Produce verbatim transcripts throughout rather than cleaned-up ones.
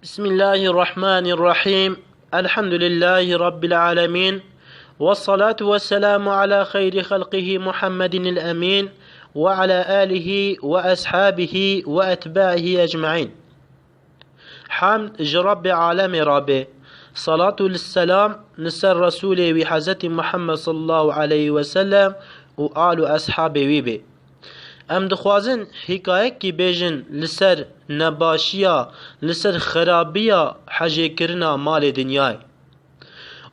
بسم الله الرحمن الرحيم. الحمد لله رب العالمين. والصلاة والسلام على خير خلقه محمد الأمين وعلى آله وأصحابه وأتباعه أجمعين. Hamd ji Rabbê alemê re be. Salat û selam li ser Resûlê wî Hezretî Muhammed sallallahu aleyhi ve sellem û al û eshabê wî be. Em dixwazin hîkayekî bêjin li ser nebaşiya, li ser xirabiya hecêkirina malê dinyayê.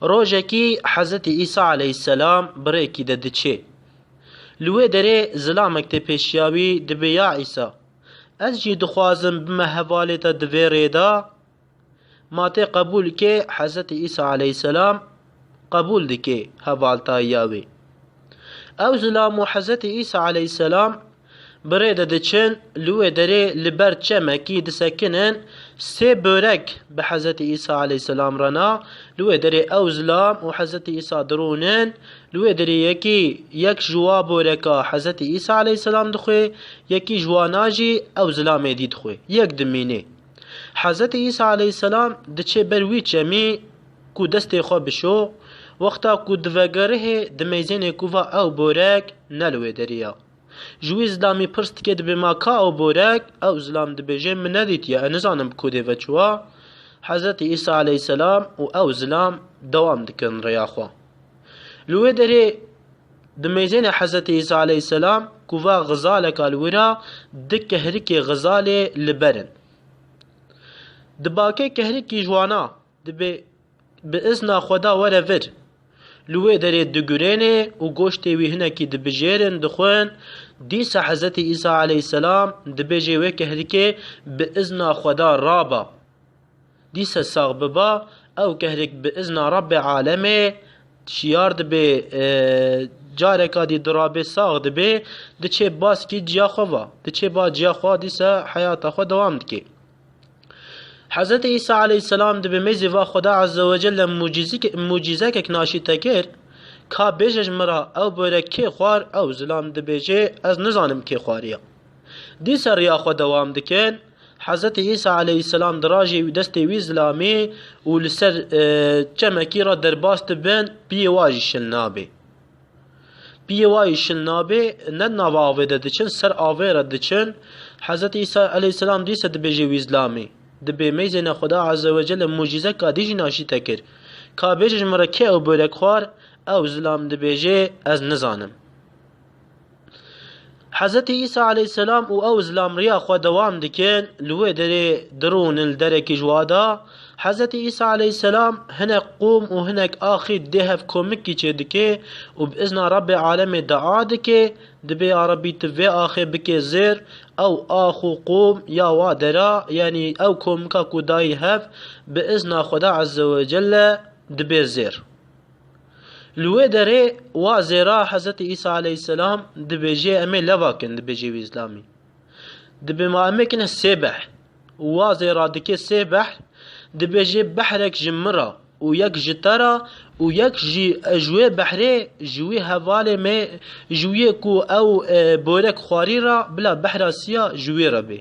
Rojekî Hezretî Îsa aleyhisselam bi rêkî de diçê. Li wê derê zilamek tê pêşiya wî, dibê: Ya Îsa, ez jî dixwazim bime hevalê te di vê rê de. Ma tê qebûl ke? Hezretî Îsa aleyhisselam qebûl dike hevaltayiya wê. Ew zilam û Hezretî Îsa aleyhisselam bi rê de diçin, li wê derê li ber çemekî disekinin, sê börek bi Hezretî Îsa aleyhisselam re na. Li wê derê ew zilam û Hezretî Îsa dirûnin. Li wê derê yekî yek ji wa boreka Hezretî Îsa aleyhisselam dixwe, yekî ji wana jî ew zilamê dî dixwe. Yek dimîne. Hezretî Îsa aleyhisselam diçe ber wî çemî ku destê xwe bişo, wexta ku divegerihê dimeyzêne ku va ew borek ne li wê derê ya. Ji wî zilamî pirs dike, dibê: Ma ka ew borek? Ew zilam dibêje: Min nedîtiye, ez nizanim bi ku dê ve çûwa. Hezretî Îsa aleyhisselam û ew zilam dewam dikin rêya xwe. Li wê derê dimeyzêne Hezretî Îsa aleyhisselam ku va xizaleka li wira, di kehrikê xizalê li ber in. Dibake kehrikî ji wana, dibê: Bi izna Xweda were vir. Li wê derê digurêne û goştê wî hinekî dibijêrin, dixwin. Dîsa Hezretî Îsa aleyhisselam dibêje wê kehrikê: Bi izna Xweda raba. Dîsa sax biba, ew kehrik bi izna Rabbê alemê şiyar dibê, e, careka dî dirabe, sax dibê, diçê baskî ciya xwe va. Diçê ba ciya xwe, dîsa heyata xwe dewam dike. Hezretî Îsa aleyhisselam dibê: Mêzê va Xweda Azze ve Celle mucîzik-, mucîzekek naşî te kir, ka bêje ji min re, ew borek kê xwar? Ew zilam dibêje: Ez nizanim kê xwariya. Dîsa riya xwe dewam dikin. Hezretî Îsa aleyhisselam dirajê wî destê wî zilamê û li ser, e, çemekî re derbas dibin, piyê wa jî şil nabê. Piyê wa jî şil nabê, ne di nava avê de diçin, ser avê re diçin. Hezretî Îsa aleyhisselam dîsa dibêje wî zilamê. Dibê: Mêzêne Xweda Azze ve Celle mucîzeka dî jî naşî te kir. Ka bêje ji min re kê ew borek xwar? Ew zilam dibêje: Ez nizanim. Hezretî Îsa aleyhisselam û ew zilam riya xwe dewam dikin, li wê derê dirûnin li derekî ji wa de. Hezretî Îsa aleyhisselam hinek qûm û hinek axî dê hev komikî çê dike û bi izna Rabbê alemê dua dike, dibê: Ya Rabbî, tu vê axê bike zêr, ew ax û qûm ya wa dera, yanî ew komika ku dayî hev, bi izna Xweda Azze ve Celle dibê zêr. Li wê derê wa zêra Hezretî Îsa aleyhisselam dibêje: Em ê leva kin, dibêje wî zilamî. Dibê: Ma em ê kine sê behr. Wa zêra dike sê behr, dibêje: Behrek ji min re û yek ji te re û yek jî ji wê behrê ji wî hevalê me, ji wî ku ew, e, borek xwarî re, bila behra siya ji wî re bê.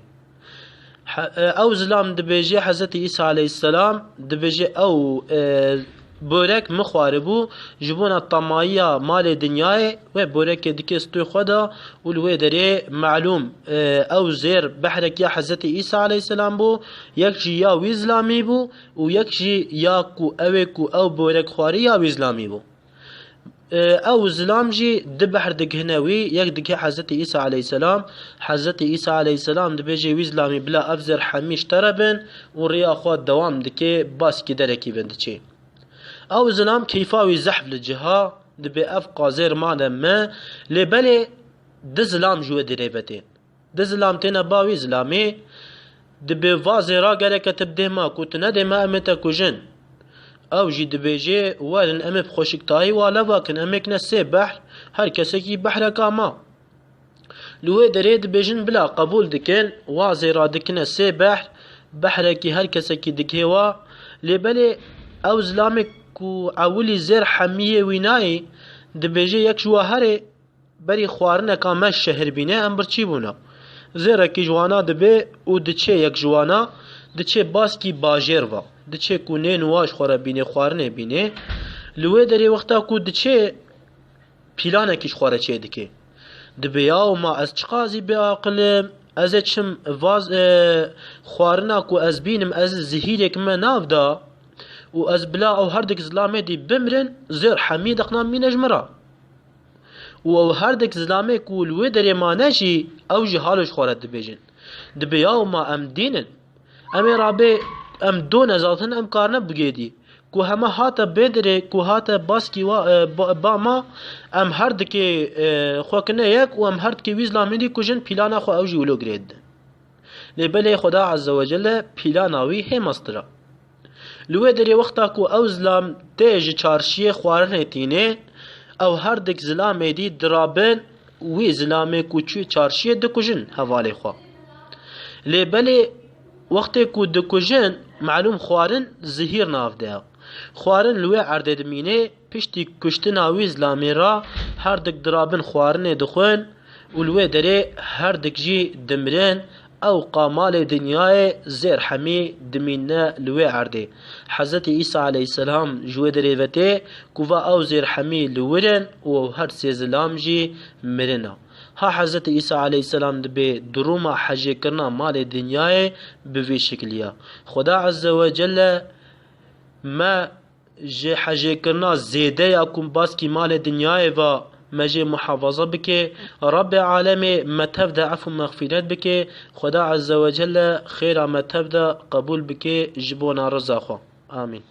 He-, e, ew zilam dibêje, Hezretî Îsa aleyhisselam dibêje: Ew, e, borek min xwaribû, ji bona tamayiya malê dinyayê, wê borekê dike stûyê xwe de û li wê derê melûm, e, ew zêr behrek ya Hezretî Îsa aleyhisselam bû, yek jî ya wî zilamî bû û yek jî ya ku ew ê ku ew borek xwarî ya wî zilamî bû. E, ew zilam jî di behr digihine wî, yek digihê Hezretî Îsa aleyhisselam. Hezretî Îsa aleyhisselam dibêje wî zilamî: Bila ev zêr hemî ji te re bin û rêya xwe dewam dike, baskî derekî bin diçê. Ew zilam keyfa wî zehf li cih a, dibê: Ev qazêr mane me, lê belê di zilam ji wê dirê ve tên. Di zilam têne ba wî zilamê, dibê: Va zêra, gereke tu bi dê ma, ku tu nedê me, em ê te kujin. Ew jî dibêje: Werin, em ê bi xweşiktayî wa leva kin, em ê kine sê behr, her kesekî behreka ma. Li wê derê dibêjin: Bila, qebûl dikin. Wa zêra dikine sê behr, behrekî her kesekî digihê wa. Lê belê ew zilamê ku ewilî zêr hemiyê wî nayê, dibêje: Yek ji wa herê, berî xwarineka me şehir bîne, em birçî bûne. Zêrekî ji wana dibe û diçe yek ji wana, diçê baskî bajêr va. Diçê ku nê niwa ji xwe re bînê, xwarinê bînê. Li wê derê wexta ku diçê pîlanekî ji xwe re çê dike. Dibê yaw ma ez çiqasî bêaqil im, ez ê çim vaz, e, xwarina ku ez bînim, ez zihîrek me nav da û ez bila ew herdik zilamê dî bimrin, zêr hemî deqna mîne ji min re. Û ew herdik zilamê ku li wê derê mane jî, ew jî halo ji xwe re dibêjin. Dibê yaw ma em dîn in. Em ê rabê em do nezatin, em karine bigêdî. Ku heme hate bê derê, ku hate baskî wa, e, ba, ba ma, em her dikê, e, xwe kine yek û em her dikê wî zilamê dî kujin, pîlana xwe ew jî wilo girê didin. Lê belê Xweda Azze ve Celle pîlana wî hê mestir a. Li wê derê wexta ku ew zilam tê ji çarşiyê xwarinê tînê, ew her dik zilamê dî dirabin, wî zilamê ku çû çarşiyê dikujin hevalê xwe. Lê belê wextê ku dikujin, melûm xwarin zihîr nav de ye. Xwarin li wê erdê dimînê, piştî kuştina wî zilamê re her dik dirabin xwarinê dixwin û li wê derê her dik jî dimirin, ew qa malê dinyayê zêr hemî dimînne li wê erdê. Hezretî Îsa aleyhisselam ji wê derê ve tê ku va ew zêr hemî li wir in û ew her sê zilam jî mirina. Ha Hezretî Îsa aleyhisselam dibê durûma hejêkirina malê dinyayê bi vî şekilî ya. Xweda Azze ve Celle me ji hejêkirina zêde ya ku baskî malê dinyayê ve me jê muhafaza bike. Rabbê alemê me tev de efû mexfîret bike. Xweda Azze ve Celle xêra me tev de qebûl bike ji bona riza xwe. Amîn.